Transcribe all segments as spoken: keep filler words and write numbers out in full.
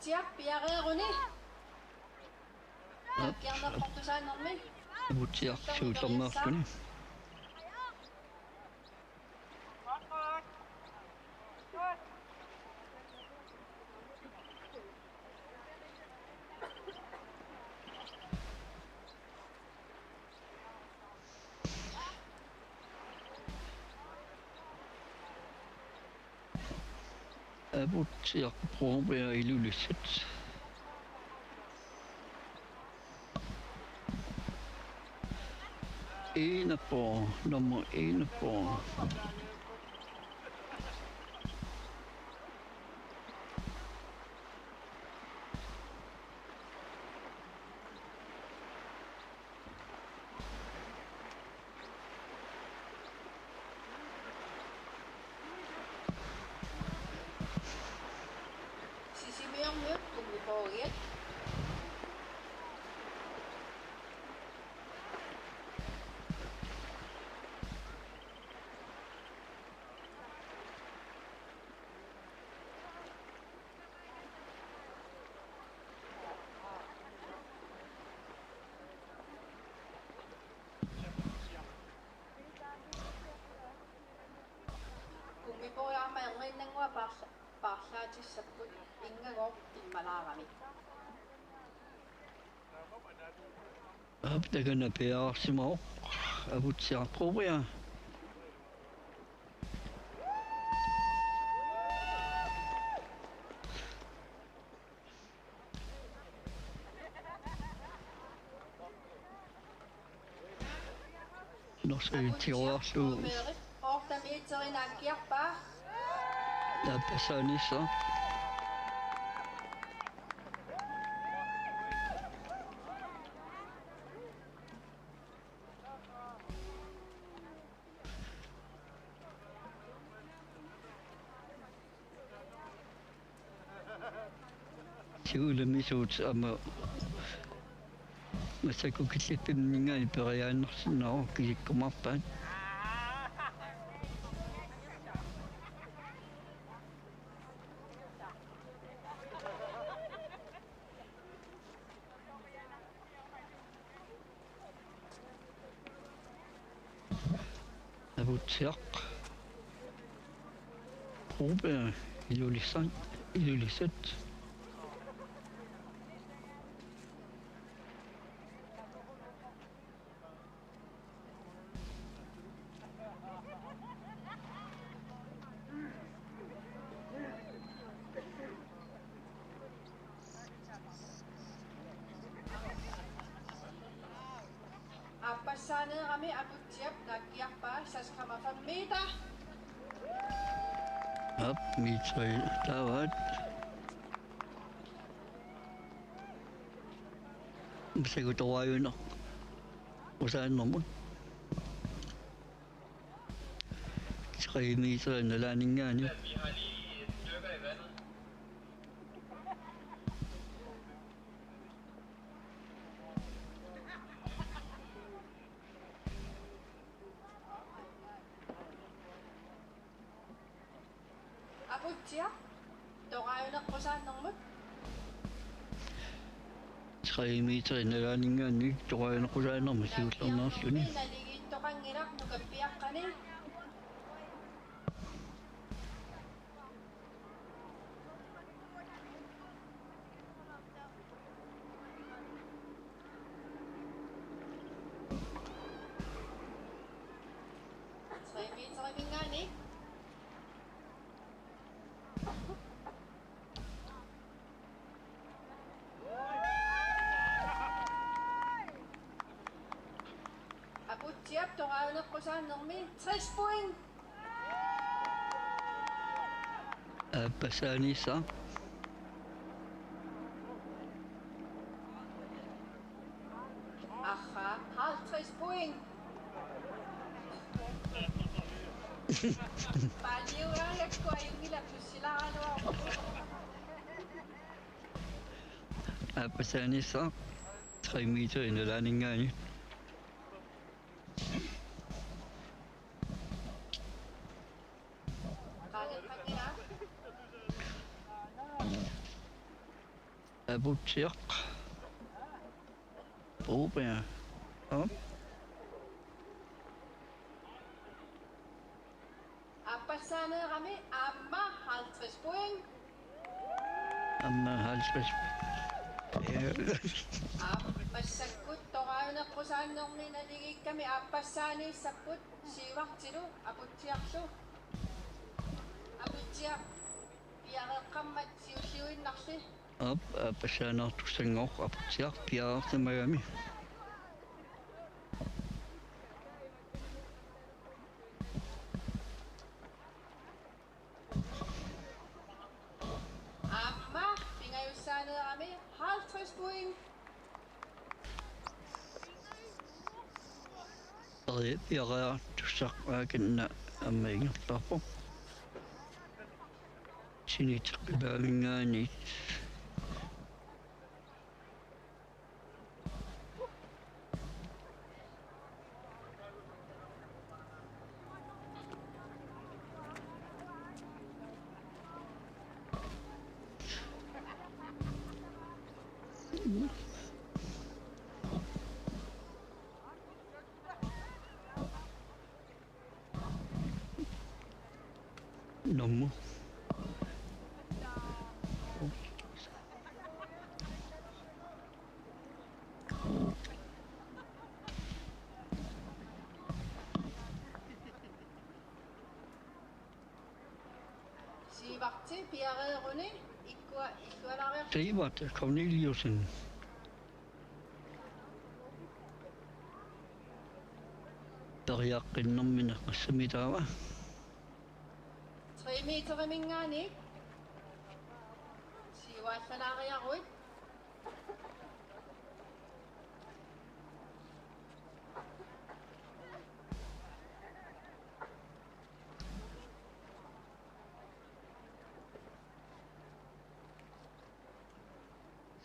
Aputsiaq piareeruni. Aap. Naakkiarnerportusaannermi. Aputsiaq siullermeerluni. Aputsiaq Broberg, Ilulissat. Enogfyrre, nummer enogfyrre. Sisimiormiut kummipoogiat. Kummipoogiarmi erniinnannguaq paarla-, paarlaatissapput, Inngagooq immalaarami. Aap, takanna piareersimavoq, Aputsiaq Broberg. Norsui tiuarlu. Otte meter naakkiarpaa. Aap, tassani sa. Siullermik suut aamma massakkut killiffimminngaanniit periaannarsinnaavoq, kisikkumaarpaat. Aputsiaq Broberg, Ilulissat, Ilulissat. Aappassaaneerami Aputsiap naakkiarpaa, seks komma fem meter. Aap, meter taavaat. Massakkut toraajunaq usaannermut. Tre meter nalaaninngaanniit. Aputsiaq toraajuneqqusaannermut. Tre meter nalaaninngaanniit toraajuneqqusaannermut siullermeerluni. Naligiittoqanngilaq nukappiaqqani. Tre meteriminngaanniit. Aputsiap toraajuneqqusaannermi tres point. Aappassaanissaa. Aha, halvtreds point. Paaliugaangakku ajunngilaq plussilaaraluarpoq. Aappassaanissaa. Tre meter nalaaninngaanniit. Qaangeqqanngilaq. Aputsiaq. Puupia. Op. Aappassaaneerami aamma halvtreds point. Aamma halvtreds. Aap, massakkut toraajunarneqqusaannermi naligiikkami aappassaaniissapput Siivartilu Aputsiarlu. Aputsiaq piareeqqammat siulliuinnarli. Aap, aappassaaneertussanngooq Aputsiaq piareersimagami. Aamma pingajussaaneerami halvtreds point. Eri-, piareertussaq aakinna aamma ingerlaarpoq. Siniteqqipaavinngaanniit. Nummer. Siivarti piareeruni ikkua illualaariarlutik. Siivart Corneliussen. Periaqqinnermini qassami taava? Tre meteriminngaanniit siuaallalaariaruit.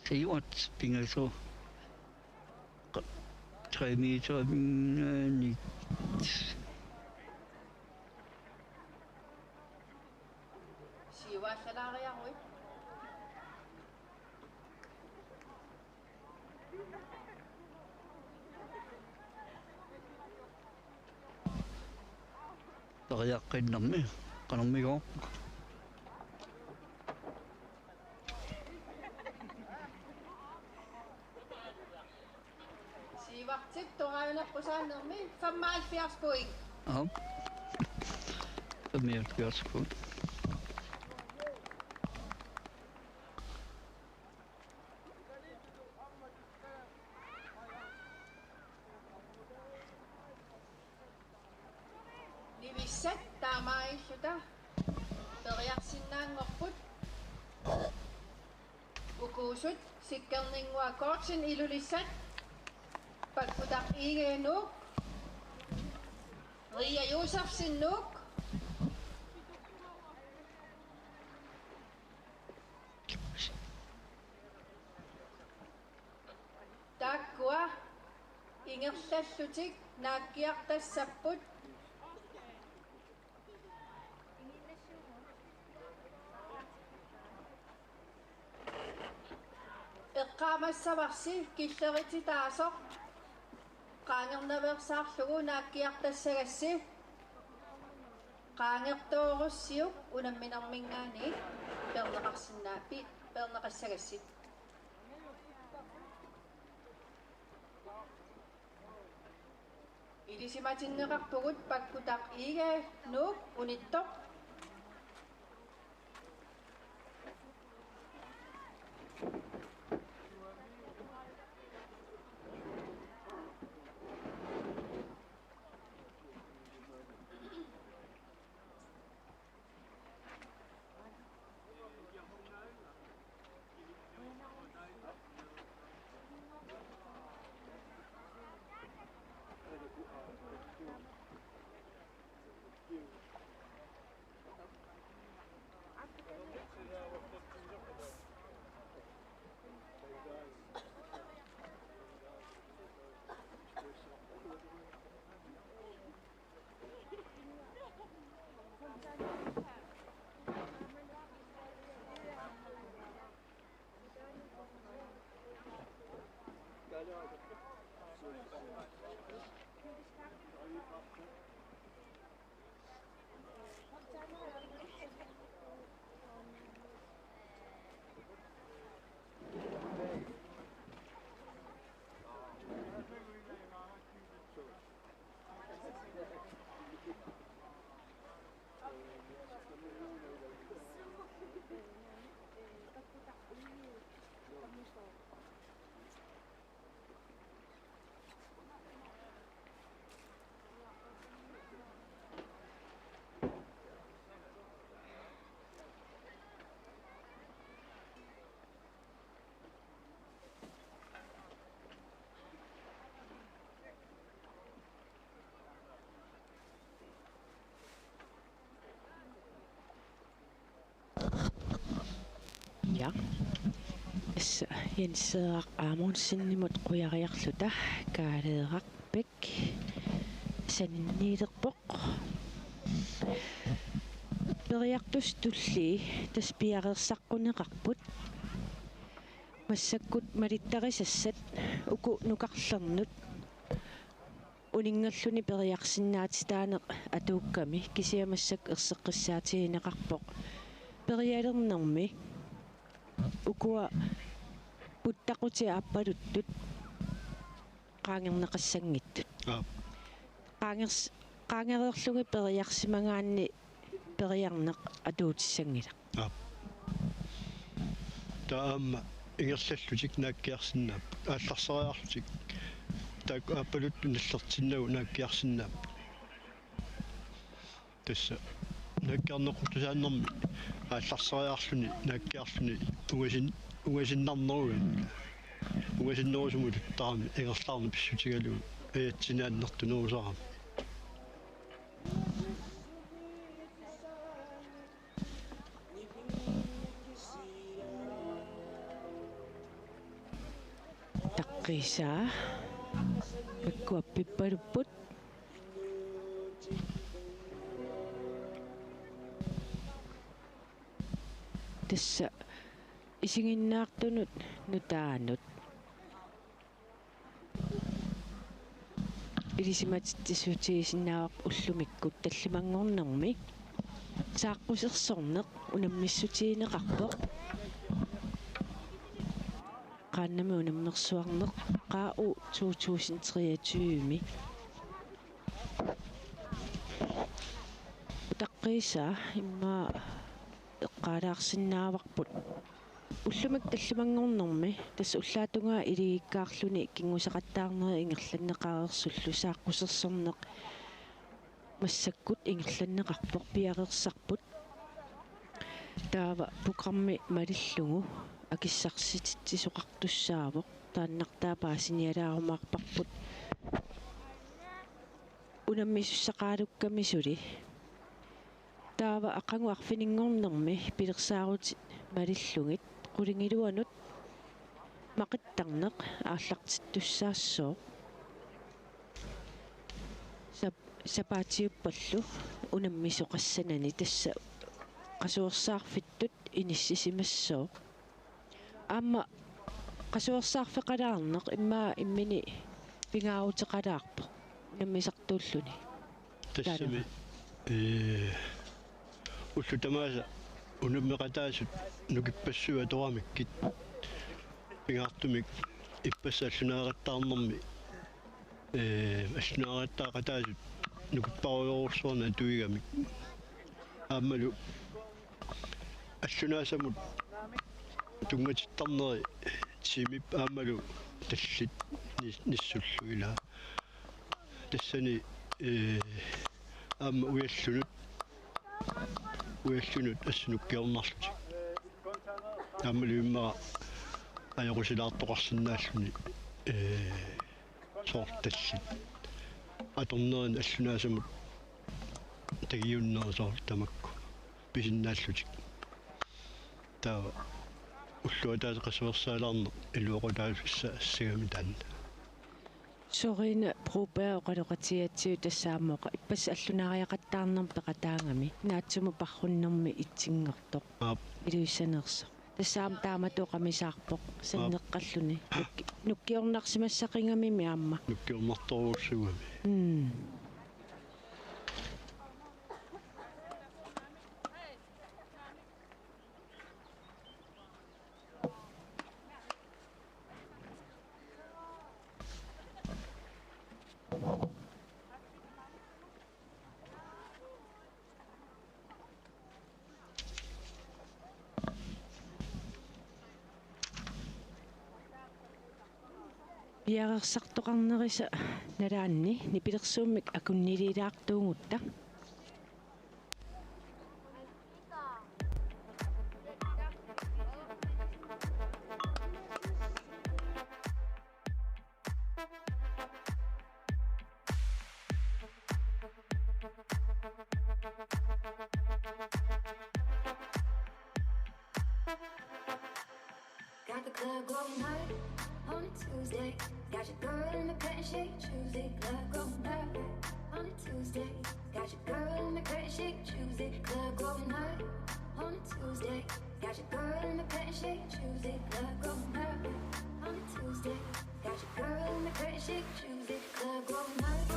Siivart pingasut. Qa-, tre meteriminngaanniit. Siuaallalaariaruit. Periaqqinnermi qanormigooq? Siivartip toraajunarnermi femoghalvfjerds point. Aap. Femoghalvfjerds point. Nivissat taamaalilluta periarsinnaanngorput. Ukuusut Sikkerninnguaq Gortsen Ilulissat, Pakkutaq I G Nuuk, Ria Josefsen Nuuk. Taakkua ingerlallutik naakkiartassapput. Eqqaamassavarsi killerititaasoq qaangernaveersaarlugu naakkiartassagassi. Qaangertoorussiuk unamminerminngaanniit peerneqarsinnaa-, pi-, peerneqassagassi. Ilisimatinneqarpugut Pakkutaq I G Nuuk unittoq. Ja. Tassa Jens Frederik Amundsenimut qujariarluta Kaaleeraq Bech saninniilerpoq. Periartussat tullii tassa piareersaqquneqarput. Massakkut malittarisassat uku nukarlernut uninngalluni periarsinnaatitaaneq atuukkami, kisianni massakkut erseqqissaatigineqarpoq perialernermi ukua puttaqutit aappaluttut qaangerneqassanngitsut. Aap. Qaangers-, qaangereerlugit periarsimagaanni periarneq atuutissanngilaq. Aap. Taava aamma ingerlallutik naakkiarsinnaapput. Aallarseriarlutik. Taakku aappaluttut nallertinnagu naakkiarsinnaapput. Tassa naakkiarneqartusaannermi aallarseriarluni naakkiarluni ungasin-, ungasinnarnerugami. Ungasinnerusumut tuttarami ingerlaarneq pissutigalugu ajatsinaannertunerusarami. Utaqqiisaa makkua pippalupput. Tassa isiginnaartunut nutaanut ilisimatitsissutigisinnaavaat ullumikkut tallimanngornermi saaqqusersorneq unammissutigineqarpoq. Qaannami unammersuarneq Q U to tusind treogtyve-mi. Utaqqiisaa immaqa eqqaalaarsinnaavarput. Ullumi tallimanngornermi tassa ullaap tungaa iligikkaarluni kinguseqattaarnerit ingerlanneqareersullu saaqqusersorneq massakkut ingerlanneqarpoq, piareersarput. Taava programmi malillugu akissarsititsisoqartussaavoq, taannartaa paasinialaarumaarparput unammisussaqalukkami suli. Taava aqagu arfininngornermi pilersaarutit malillugit qulingiluanut maqittarneq aallartittussaassooq. Sap-, sapaatiuppallu unammisoqassanani, tassa qasuersaarfittut inissisimassooq. Aamma qasuersaarfeqalaarneq immaqa imminut pingaaruteqalaarpoq unammisartuulluni. Tassami, taanna, ee, ullut tamaasa unammeqataasut nukippassuit atoramikkit pingaartumik ippassaq allunaaqattaarnermi, ee, allunaaqattaaqataasut nukipparujorujussuarnik atuigamik. Aammalu allunaasamut tunngatittarneri tiimip aammalu tallit ni-, nissullu ilaa. Tassani, ee, aamma uallunut, uallunut assut nukkiornarlutik. Aammalu immaqa ajoqusilaartoqarsinnaalluni, ee, soorlu tallit atornerini allunaasamut tagiunnerit soorlu tamakku pisinnaallutik. Taava ulloq ataaseq qasuersaalaarneq iluaqutaassassagami taanna. Soriina Broberg oqaloqatigigatsigu, tassa aamma ippassaq allunaariaqattaarnermut peqataagami naatsumik parrunnermi itsinngortoq. Aap. Ilulissaniitsoq. Tassa aamma taamatut oqamisaarpoq. Aap. Sanneqqalluni. Nuk-, nukkiornarsimassaqigami aamma. Nukkiornartorujussuugami. Mm. Piareersartoqarnerisa nalaanni nipilersuummik akunniliilaartuugutta. Got your girl in the cut, she choosy, club going hard on a Tuesday. Got your girl in the cut, she choosy, club going hard on a Tuesday. Got your girl in the cut, she choosy, club going hard.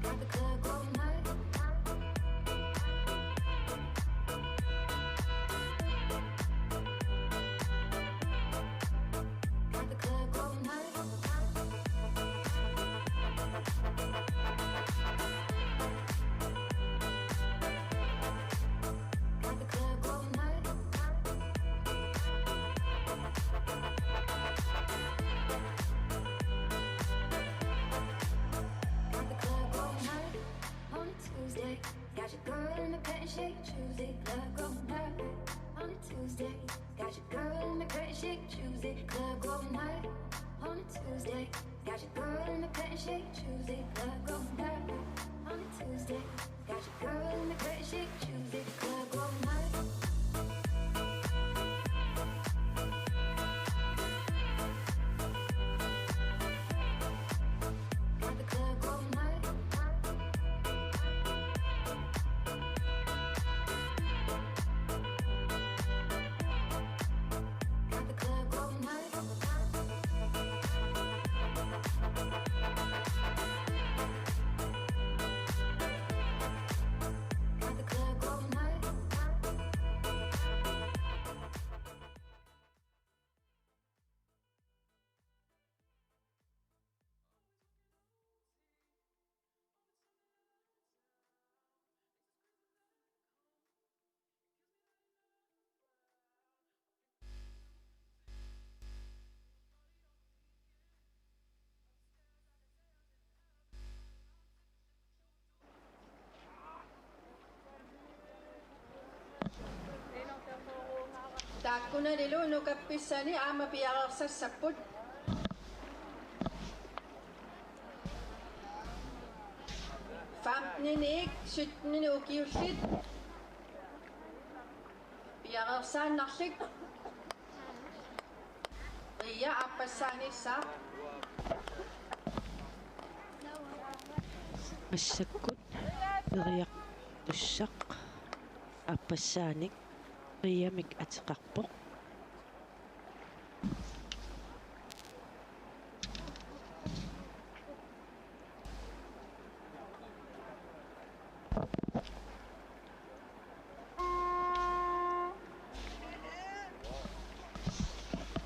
Got the club going hard. Got the club going hard. Got the club going hard. Got the club going hard on a Tuesday. Got your girl in the cut, she choosy, club going hard on a Tuesday. Got your girl in the cut, she choosy, club going hard on a Tuesday. Got your girl in the cut, she choosy, club going hard on a Tuesday. Got your girl in the cut, she choosy, club going hard. Got the club going hard. Got the club going hard. Got the club going hard. Taakkunanilu nukappissani aamma piareersassapput. Femteninik syttenini ukiullit piareersaannarlik. Ria aappassaanissaaq. Massakkut periartussaq aappassaanik Riamik ateqarpoq.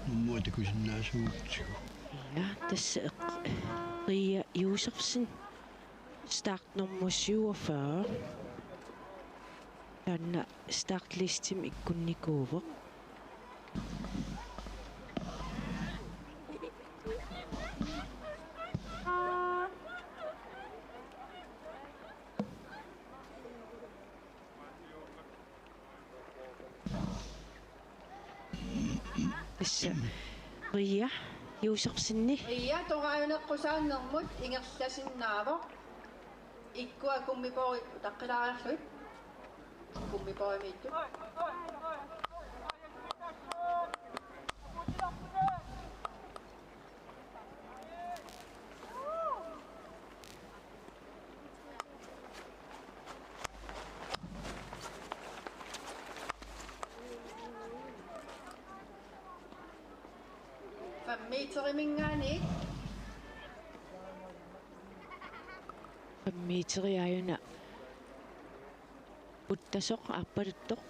Nummer takusinnaasuutsigu. Ja, tassa eq-, Ria Josefsen. Startnummer syvogfyrre. Taanna startlistimi ikkunnikuuvoq. Tassa Ria Josefsenip. Ria toraajuneqqusaannermut ingerlasinnaavoq. Ikkua gummiboardi utaqqilaariarlugit. Gummiboardimiittut. Fem meteriminngaanniit. Fem meteri aajuna uttasoq aappaluttoq.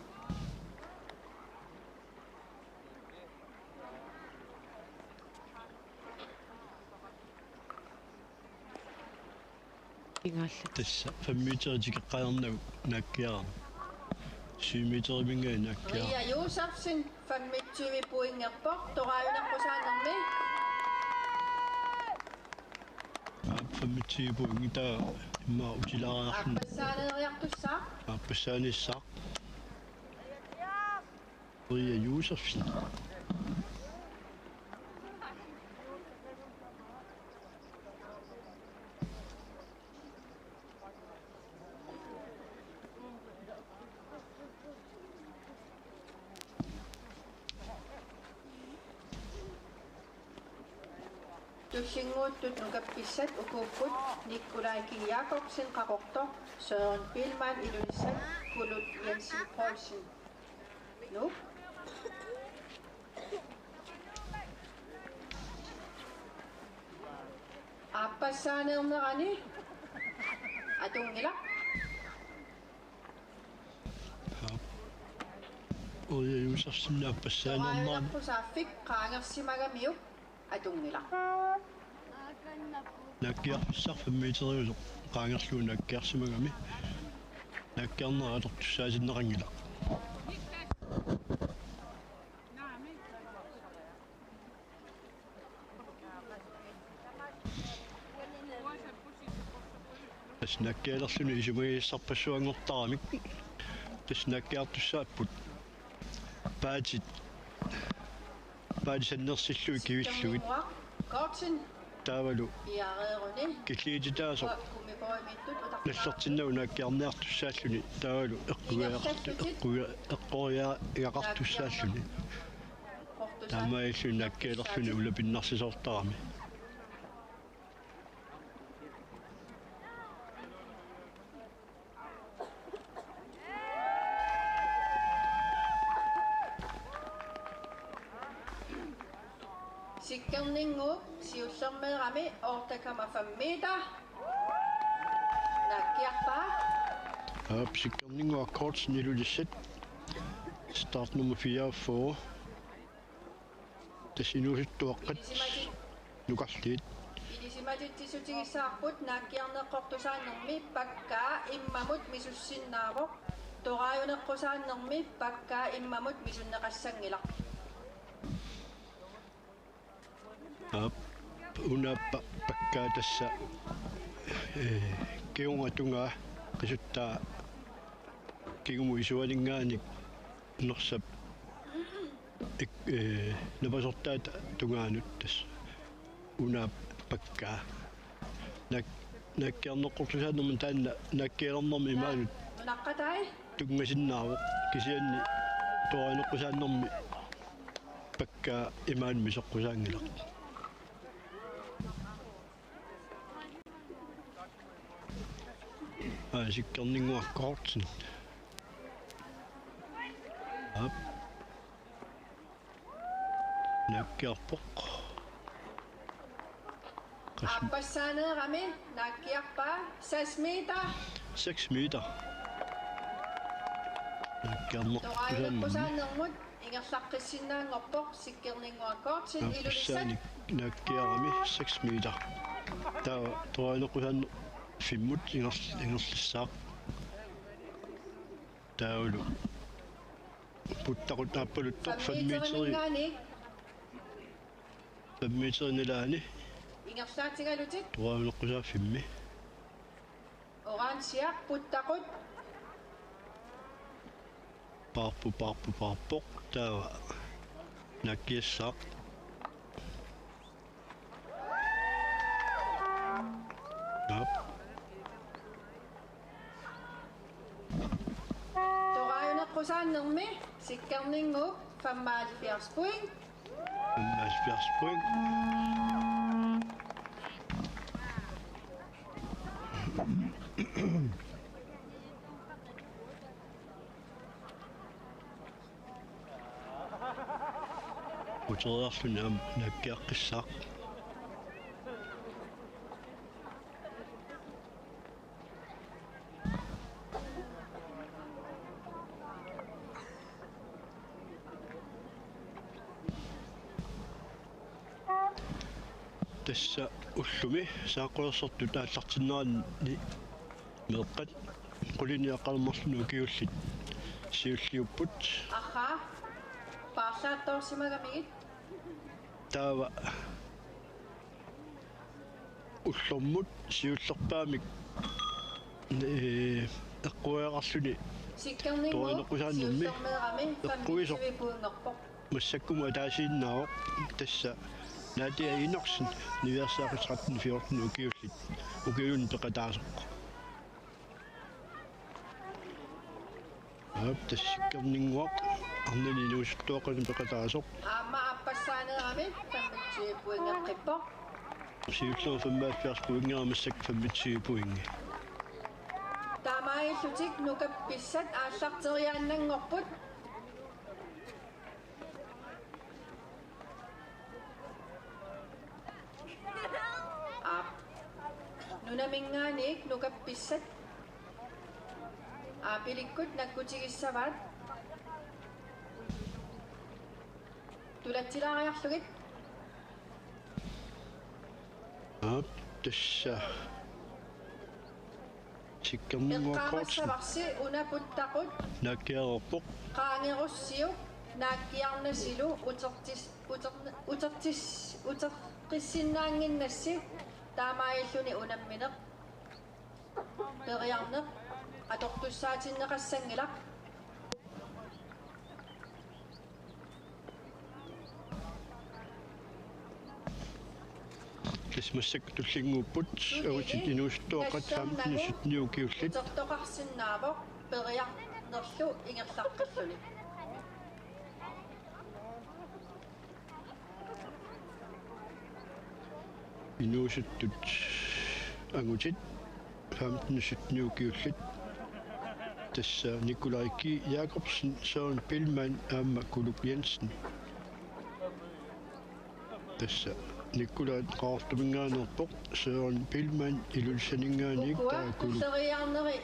Pingaallat. Tassa fem meter tikeqqaarnagu naakkiarami. Syv meteriminngaanniit naakkiarami. Ria Josefsen femogtyve pointerpoq, toraajuneqqusaannermi. Aap, femogtyve pointit immaqa utilaariarluni. Aappassaaneeriartussaaq. Aappassaanissaaq. Ria Josefsen. Tullinnguuttut nukappissat ukuupput: Nikolaj Kili Jakobsen, Qaqortoq, Søren Biilmann, Ilulissat, Kulut Jensen Poulsen, Nuuk. Aappassaaneernerani atunngilaq. Uja Josefsen aappassaaneernerani. Toraajunaqqusaaffiit qaangersimagamiuk atunngilaq. Naakkiarfissaq femmeteriusoq qaangerlugu naakkiarsimagami naakkiarneq atortussaatinneqanngilaq. Tassa naakkialerluni isumagisassarpassuanngortaramik. Tassa naakkiartussaapput. Paatit. Paatit sannersillugit kivillugit. Taavalu killiititaasoq nallertinnagu naakkiarniartussaalluni. Taavalu eqquiaqartu-, eqquia-, eqquiaagaqartussaalluni. Taamaalilluni naakkialerluni ulapinnarsisartarami. Sikkerninnguup siullermeerami otte komma fem meter. Naakkiarpaa. Aap, Sikkerninnguaq Kortsen, Ilulissat. Startnummer fireogfyrre. Tassa inuusuttuaqqat nukarliit. Ilisimatitsissutigissavarput naakkiarneqqortusaannermi pakkaa immamut misussinnaavoq. Toraajuneqqusaannermi pakkaa immamut misunneqassanngilaq. Aap, unaappa pakkaa tassa, ee, kingorna tungaa qisuttaa kingumut isuaninngaanniit norsap ik-, ee, napasortaata tungaanut tassa unaappa pakkaa. Naak-, naakkiarneqqortusaannermi taanna naakkialernermi imaanut. Nunaqqatai. Tunngasinnaavoq kisianni toraajuneqqusaannermi pakkaa imaanut misoqqusaanngilaq. Aa, Sikkerninnguaq Kortsen. Aap. Naakkiarpoq. Qas- Aappassaaneerami naakkiarpaa seks meter. Seks meter. Naakkiarneq- Toraajuneqqusaannermut ingerlaqqissinnaanngorpoq Sikkerninnguaq Kortsen, Ilulissat. Aappassaanik naakkiarami seks meter. Taava toraajuneqqusaanneq femmut inger-, ingerlassaaq. Taavalu puttaqut aappaluttoq fem meteri. Fem meteri nalaani. Fem meteri nalaani. Ingerlaatigalutit. Toraajuneqqusaaffimmik. Orange puttaqut. Paarpoq, paarpoq, paarpoq. Taava naakkiassaaq. Aap. Toraajuneqqusaannermi Sikkerninnguup femoghalvfjerds point. Femoghalvfjerds point. Uteriarluni aamma naakkiaqqissaaq. Tassa ullumi saaqquersortut aallartinneranni meeqqat quliniaqqalermarluni ukiullit siulliupput. Ahaa, paarlaattoorsimagamigit. Taava ullormut siullerpaamik, ee, eqquiaqarluni Sikkerninnguup toraajuneqqusaannermi siullermeerami eqquisoq femogtyve pointerpoq. Massakkumut ataasiinnaavoq tassa Nadia Enoksen, niviarsiaqqat tretten fjorten ukiullit, ukiulluunniit peqataasoq. Aap, tassa Sikkerninnguaq arnani inuusuttuaqqanut peqataasoq. Aamma aappassaaneerami femogtyve pointeqqippoq. Siullermik femoghalvfjerds pointi, massakkut femogtyve pointi. Taamaalillutik Nukap Pissat aallarteriaannanngorput. Aap. Nunaminngaanniit Nukap Pissat. Aap, ilikkut nakkutigissavaat. Tulatsilaariarlugit. Aap, tassa. Sikkerninnguakkoortut. Eqqaamassavarsi una puttaqut. Naakkiareerpoq. Qaangerussiuk naakkiarnasilu utertis-, uter-, utertis-, uteqqissinnaannginnassi, taamaalilluni unammineq periarneq atortussaatinneqassanngilaq. Tassa massakkut tullinnguupput, angutit inuusuttuaqqat femten sytten ukiullit. Utertoqarsinnaavoq periarnerlu ingerlaqqilluni. Inuusuttut angutit femten sytten ukiullit. Tassa Nikolaj G. Jakobsen, Søren Billmann aamma Kuluk Jensen. Tassa Nikolaj Qaqortuminngaanneerpoq, Søren Billmann Ilulissaninngaanniit, ukua taava Kuluk tulleriiaarneri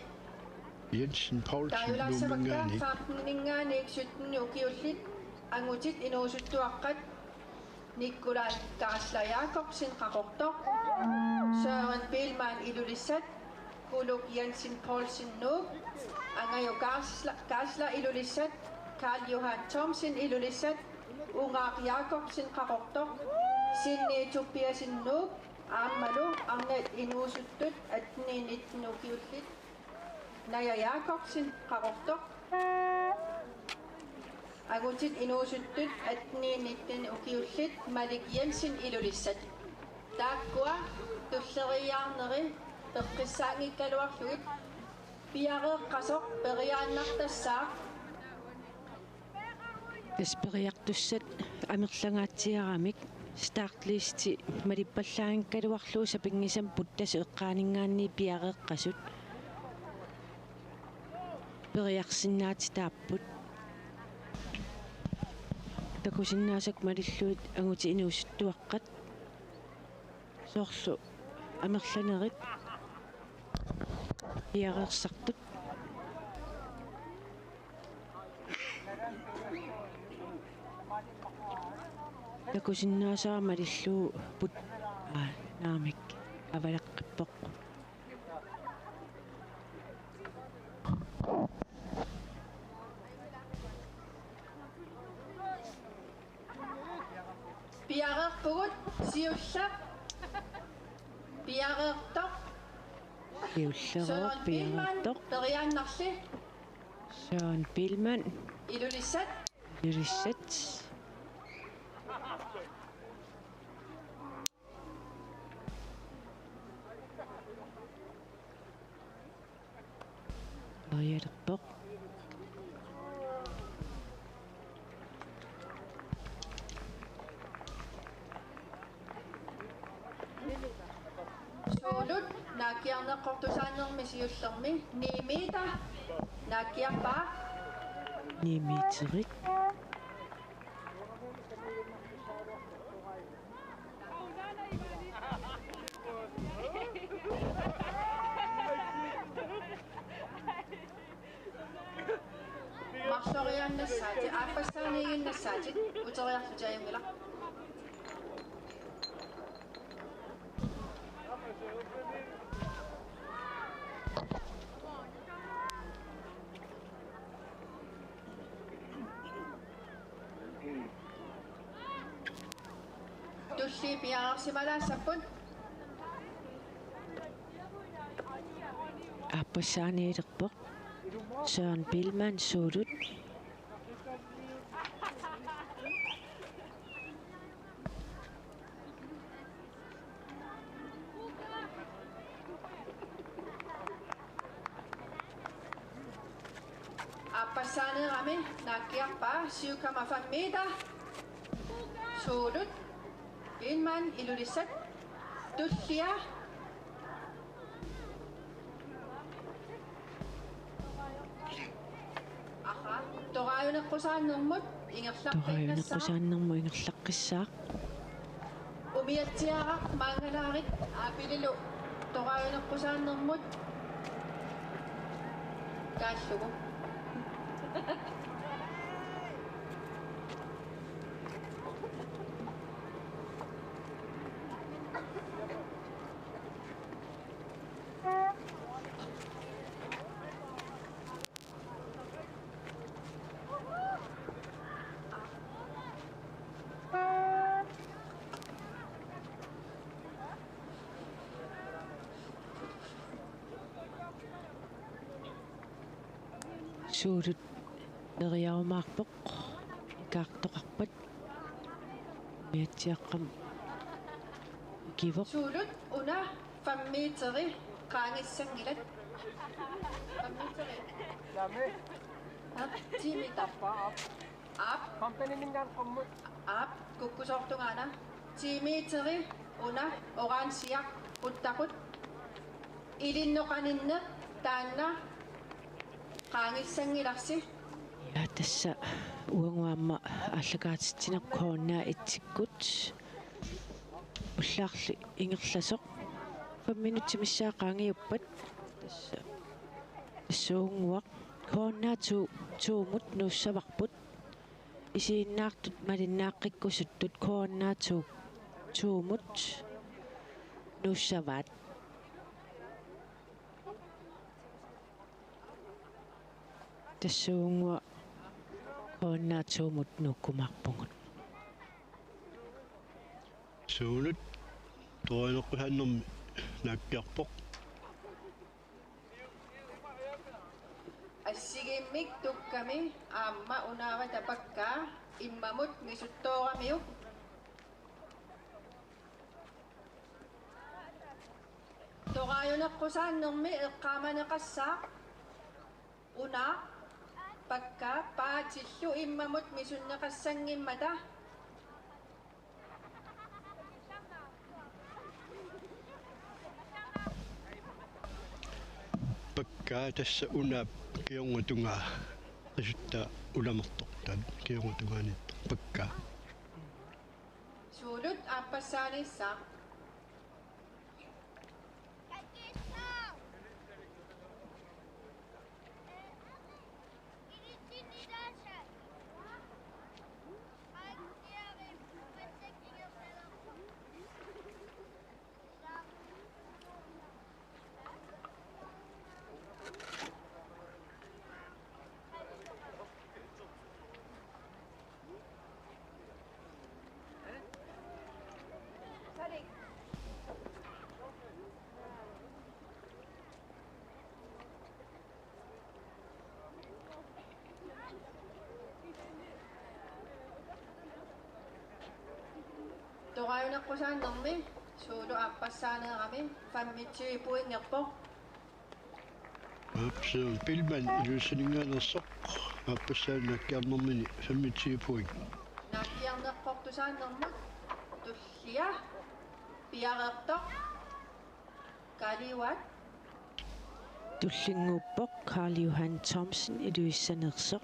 Jensen Poulsen taajulaassavakka Nuumminngaanniit. Femteninngaanniit sytten ukiullit angutit inuusuttuaqqat Nikolaj Kaasla Jakobsen Qaqortoq, Søren Billmann Ilulissat, Kuluk Jensen Poulsen Nuuk, Angajo Kaasla, Kaasla Ilulissat, Karl Johan Thomsen Ilulissat, Ungaaq Jakobsen Qaqortoq, Sinni Tobiassen Nuuk, aammalu arnat inuusuttut atten nitten ukiullit, Naja Jakobsen Qaqortoq. Angutit inuusuttut atten nitten ukiullit, Malik Jensen Ilulissat. Taakkua tulleriiaarneri peqqissaanngikkaluarlugit piareeqqasoq periaannartassaaq. Tassa periartussat amerlangaatsiaramik startlisti malippallaanngikkaluarlugu sapinngisamik puttasoq eqqaaninngaanniit piareeqqasut periarsinnaatitaapput. Takusinnaasakka malillugit angutit inuusuttuaqqat soorlu amerlanerit piareersartut. Takusinnaasara malillugu put-, aa, naamik, avalaqqippoq. Piareerpugut siulleq. Piareertoq. Siulleq Søren Billmann, piareertoq. Periaannarli. Søren Billmann. Ilulissat. Ilulissat. Periarpoq. Suulut naakkiarneqartussaannermi siullermi ni meter naakkiarpaa. Ni meterit. Marloriaannassaatit, aappassaaniiginnassaatit, uteriarlutit ajunngilaq. Tulliit piareersimalaassapput. Aappassaaniilerpoq. Søren Billmann, suulut. Aappassaaneerami naakkiarpaa syv komma fem meter. Suulut. Billmann, Ilulissat. Tullia. Aha. Toraajuneqqusaannermut ingerlaqqinnissaa. Toraajuneqqusaannermut ingerlaqqissaaq. Umiatsiaraq maangalaarit aapililu toraajuneqqusaannermut kaallugu. Suulut periarumaarpoq, ikaartoqarpat. Umiatsiaqqamik ikivoq. Suulut una fem meteri qaangissanngilat. Fem meteri. Aap, ti meter. Aap. Aap, kukkusoortungaana. Ti meteri una oransiaq uttaqut. Ilinnoqaninneq taanna qaangissanngilarsi. Ja, tassa uagut aamma aallakaatitsineq K N R et-ikkut. Ullaarli ingerlasoq. Fem minutsit missaat qaangiuppat. Tassa. Tassuunnguaq. K N R to, to-mut nuussavarput. Isiginnaartut malinnaaqqikkusuttut K N R to, to-mut nuussavaat. Tassuunnguaq K N R to-mut nuukkumaarpugut. Suulut toraajuneqqusaannermi naakkiarpoq. Assigiimmik tukkami aamma unaavata pakkaa immamut misuttooramiuk. Toraajuneqqusaannermi eqqaamaneqassaaq. Una pakkaa paatillu immamut misunneqassanngimmata. Pakkaa tassa unaap kingorna tungaa. Qisuttaa ulamertortaat kingorna tungaaniittoq pakkaa. Suulut aappassaanissaaq. Toraajuneqqusaannermi Suulut aappassaaneerami femogtyve pointerpoq. Aap, Søren Biilmann Ilulissaninngaanneersoq, aappassaanik naakkiarnermini femogtyve point. Naakkiarneqartusaannermut tullia piareertoq Karl Johan. Tullinnguuppoq Karl Johan Thomsen Ilulissaneersoq.